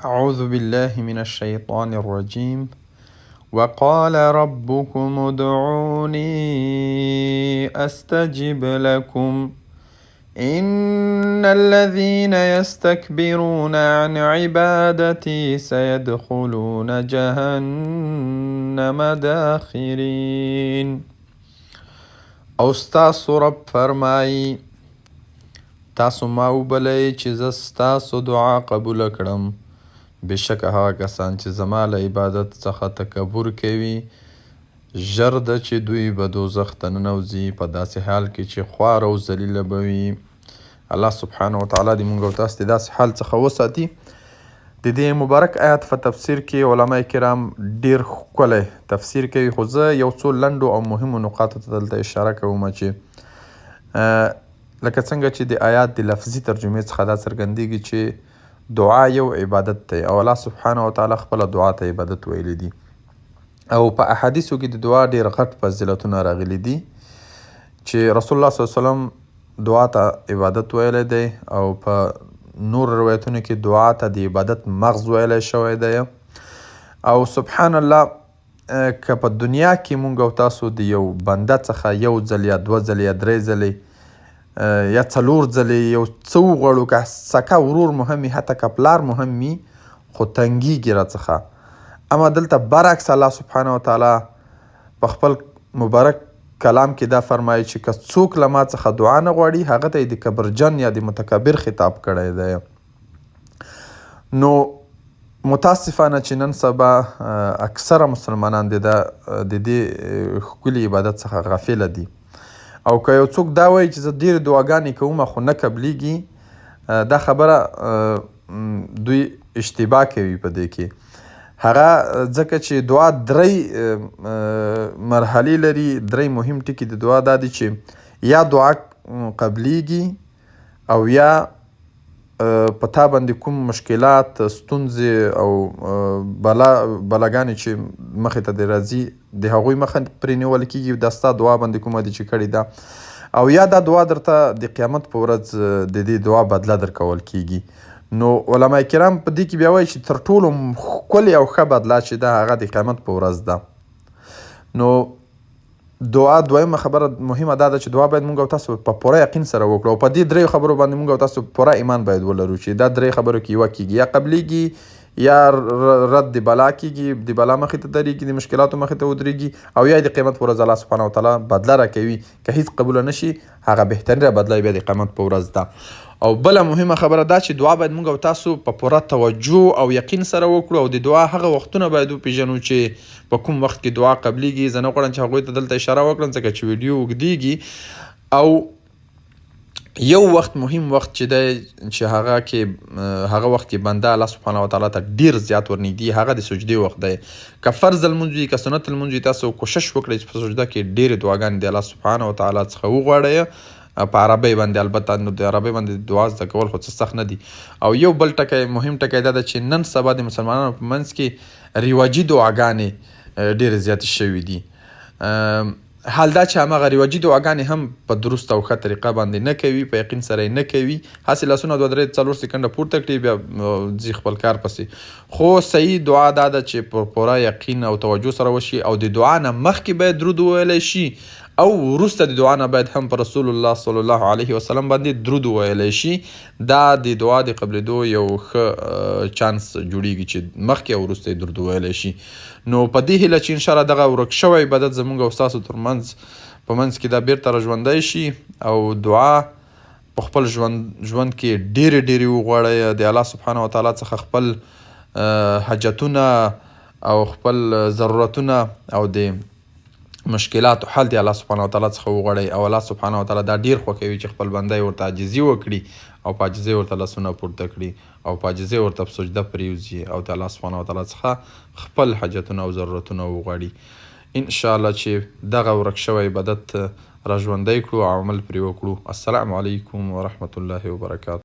أعوذ بالله من الشيطان الرجيم. وقال ربكم ادعوني أستجب لكم إن الذين يستكبرون عن عبادتي سيدخلون جهنم داخرين. او ستاسو رب فرمایي تاسو ما وبلئ چې زه ستاسو دعا قبوله کړم. بېشکه هغه کسان چې زما له عبادت څخه تکبر کوي ژر ده چې دوی به دوزخ ته ننوځي په داسې حال کې چې خوار او ذلیله به وي. الله سبحانه وتعالی دې موږ او تاسو د داسې حال څخه وساتي. د دې مبارک آیات په تفسیر کې علما کرام ډیر ښکلی تفسیر کوي، خو زه یو څو لنډو او مهمو نقاطو ته دلته اشاره کوم چې لکه څنګه چې د آیات د لفظي ترجمې څخه دا څرګندیږي چې دعا یو عبادت دی او الله سبحانه وتعالی خپله دعا ته عبادت ویلی دي، او په احادیثو کې د دعا ډیر غټ فضیلتونه راغلي دي چې رسول الله صلی الله علیه وسلم دعا ته عبادت ویلی دی، او په نور روایتونو کې دعا ته د عبادت مغز ویلی شوی دی. او سبحان الله، که په دنیا کې مونږ او تاسو د یو بنده څخه یو ځل یا دوه ځلې یا درې ځلې یا څلور ځلې یو څه وغواړو، که سکه ورور مو هم وي، حتی که پلار مو هم وي، خو تنګیږي راڅخه. اما دلته برعکس الله سبحانه وتعالی په خپل مبارک کلام کې دا فرمایي چې که څوک له ما څخه دعا نه غواړي هغه ته یې د کبرجن یا د متکبر خطاب کړی دی. نو متاسفانه چې نن سبا اکثره مسلمانان د دې ښکلي عبادت څخه غافله دي، او که یو څوک دا وایي چې زه ډېرې دعاګانې کوم خو نه قبلیږي، دا خبره دوی اشتباه کوي په دې کې. هغه ځکه چې دعا درې مرحلې لري، درې مهم ټکي د دعا دا دي چې یا دعا قبلیږي او یا په تا باندې کوم مشکلات، ستونزې او بلاګانې چې مخې ته دې راځي د هغوی مخه پرې نیول کېږي، دا ستا دعا باندې کومه دي چې کړې ده، او یا دا دعا درته د قیامت په ورځ د دې دعا بدله درکول کېږي. نو علما کرام په دې کې بیا وایي چې تر ټولو ښکلې او ښه بدله چې ده هغه د قیامت په ورځ ده. نو دعا دویمه خبره مهمه دا ده چې دعا باید موږ او تاسو په پوره یقین سره وکړو، او په دې دریو خبرو باندې موږ او تاسو پوره ایمان باید ولرو چې دا درې خبرو کې یوه کېږي، یا قبلیږي یا رد د بلا کېږي، د بلا مخې ته درېږي، د مشکلاتو مخې ته ودرېږي، او یا د قیامت په ورځ الله سبحانه وتعالی بدله راکوي. که هیڅ قبوله نه شي هغه بهترینه بدله بیا د قیامت په ورځ ده. او بله مهمه خبره دا چې دعا باید موږ او تاسو په پوره توجه او یقین سره وکړو، او د دعا هغه وختونه باید وپېژنو چې په کوم وخت کې دعا قبلیږي. زه نه غواړم چې هغوی ته دلته اشاره وکړم ځکه چې ویډیو اوږدېږي. او یو وخت مهم وخت چې دی چې هغه وخت کې بنده الله سبحانه وتعالی ته ډیر زیات ورنږدې، هغه د سجدې وخت دی. که فرض لمونځ وي که سنت لمونځ وي، تاسو کوشش وکړئ چې په سجده کې ډېرې دعاګانې د الله سبحانه وتعالی څخه وغواړئ، په عربۍ باندې البته. نو د عربۍ باندې دعا زده کول خو څه سخت نه دي. او یو بل ټکی مهم ټکی دا ده چې نن سبا د مسلمانانو په منځ کې رواجي دعاګانې ډېرې زیاتې شوې دي، حال دا چې هماغه رواجي دعاګانې هم په درسته او ښه طریقه باندې نه کوي، په یقین سره یې نه کوي، هسې لاسونه دوه درې څلور سیکنډه پورته کړي بیا ځي خپل کار پسې. خو صحیح دعا دا ده چې په پوره یقین او توجه سره وشي، او د دعا نه مخکې باید درود وویلی شي، او وروسته د دعا نه باید هم پر رسول الله صلی الله علیه وسلم باندې درود وویلی شي. دا د دعا د قبلېدو یو ښه چانس جوړیږي چې مخکې او وروسته یې درود وویلی شي. نو په دې هیله چې انشاءالله دغه ورک شوی عبادت زموږ او ستاسو ترمنځ په منځ کې دا بیرته راژوندی شي، او دعا په خپل ژوند کې ډېرې ډېرې وغواړئ، د الله سبحانه وتعالی څخه خپل حاجتونه او خپل ضرورتونه او د مشکلاتو حل د الله سبحانه وتعالی څخه وغواړئ. او الله سبحانه وتعالی دا ډېر خوښوي چې خپل بنده یې ورته عاجزي وکړي، او په عاجزۍ ورته لاسونه پورته کړي، او په عاجزۍ ورته په سجده پرېوځي، او د الله سبحانه وتعالی څخه خپل حاجتونه او ضرورتونه وغواړي. انشاءالله چې دغه ورک شوی عبادت راژوندی کړو او عمل پرې وکړو. السلام علیکم ورحمة الله وبرکاته.